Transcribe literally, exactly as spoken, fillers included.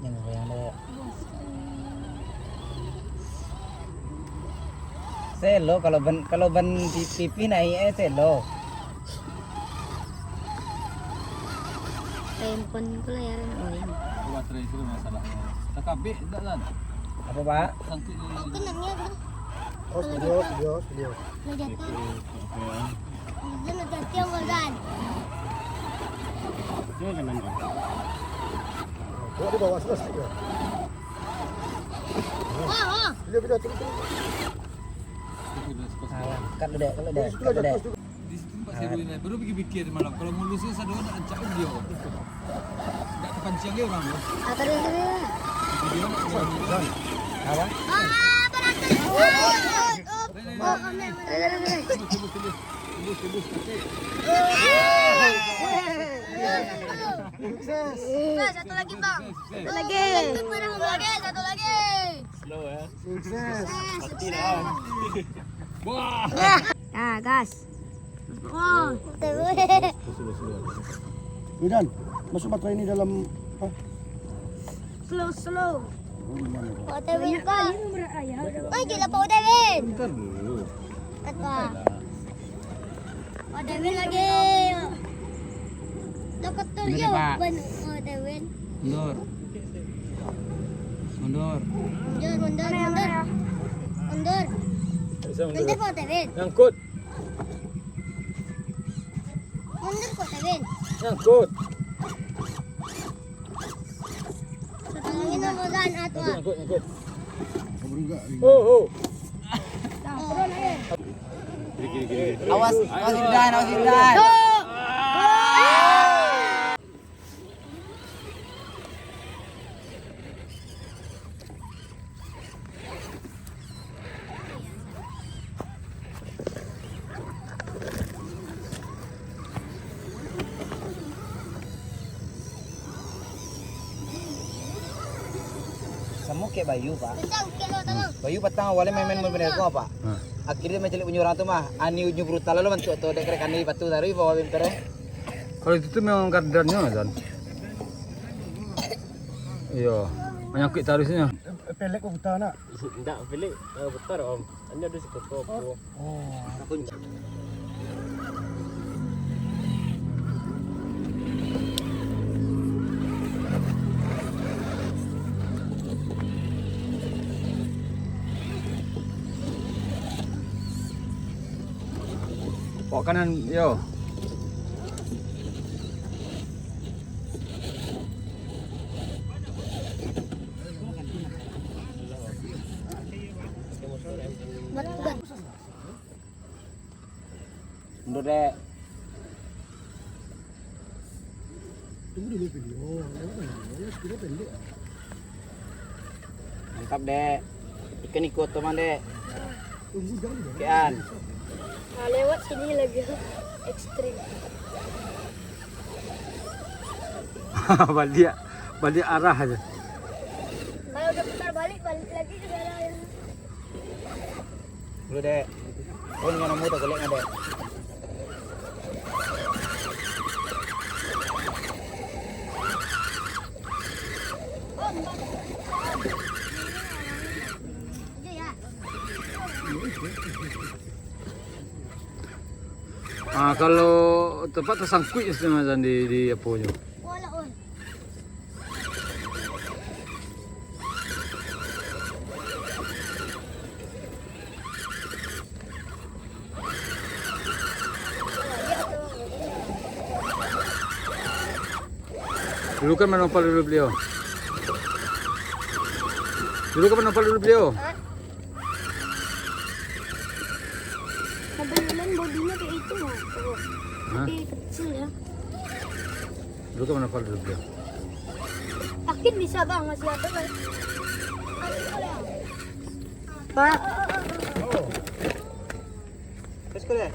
Yang goyang dek. Selo, kalau ban, kalau ban ti-, T V naik, eh, selo. Handphone ko layar nak goyang. Baterai tu masalah. Takabik tak, Zan? Apa, Pak? Sangkut ni. Aku nak niat tu. Oh, studio, studio, studio. Nak jatuh. Zan nak jatuh, Zan. Dia kan nampak. Bawa di bawah, sudah, sudah. Wah, wah. Video, video, turun, turun. Salah. Cut dulu dek, cut dulu dek, cut dulu dek. Di situ tempat seru ini. Baru pikir-pikir malam. Kalau mulusnya sado nak rancak video. Nggak terpancing dia orang tu. Ah, tadi, tadi. Video nak jalan. Apa? Ah, beratus. Oh, oh, oh. Tunggu, tunggu, tunggu. Tunggu, tunggu, tunggu. Sukses. Sukses, satu lagi, Bang. Sukses. Satu lagi. Satu lagi, satu lagi. Slow, ya. Sukses. Sukses, sukses. Wah. Ah, gas. Wah. Udah, masuk baterai ini dalam, apa? Slow, slow. Oh, gimana? Pak Tewin, Pak. Banyak kali nomor ayah. Oh, gila, Pak Tewin. Bentar dulu. Apa? Pak Tewin lagi. Lo ketul. Bener, yo, Pak. Pak Tewin. Mundur. Mundur. Mundur, mundur, mundur. Mundur. Bisa mundur. Mundur, Pak Tewin. Nyangkut. Mundur, Pak Tewin. Nyangkut. Tolongin dong, Zan, ah, tu, ah. Nyangkut, nyangkut. Oh, oh. Awas, awas, Indan, awas, Indan. Samo kek Bayu, Pak. Bayu patang awalnyo main-main bendera ko, Pak. Hah. Akhirnyo mancaliak punyo urang tu mah. Ani unyu brutal lo bantuak tu, dek karek ani patu taruih bawa benteng. Kalau itu tu memang kadannyo, Zan. Iyo, manyangkuik taruihnyo. Pelek ko putar nak. Ndak, pelek, eh, putar, Om. Hanya ada sikoto. Oh. Pok kanan, yo. Mundur, Dek. Tunggu dulu video. Lewat mana? Lewat video pendek. Mantap, Dek. Ikan ikut teman, Dek. Tunggu dulu, Dek. Kian. Nah, lewat sini lagi ekstrim. Baliak, baliak arah aja. Kalau udah putar balik, balik lagi ke dalam. Dulu, Dek. Oh, dengan namu tak golek, Dek. Ah, kalau tempat tersangkut je sebenarnya di, di apa je. Dulu kan main lompat dulu beliau. Dulu kan main lompat dulu beliau. Kebetulan bodinya kayak itu, Mas. Hah? Tapi kecil ya. Dulu kan mana Valdo bilang? Yakin bisa, Bang, masih ada kan? Pak. Terus kuliah?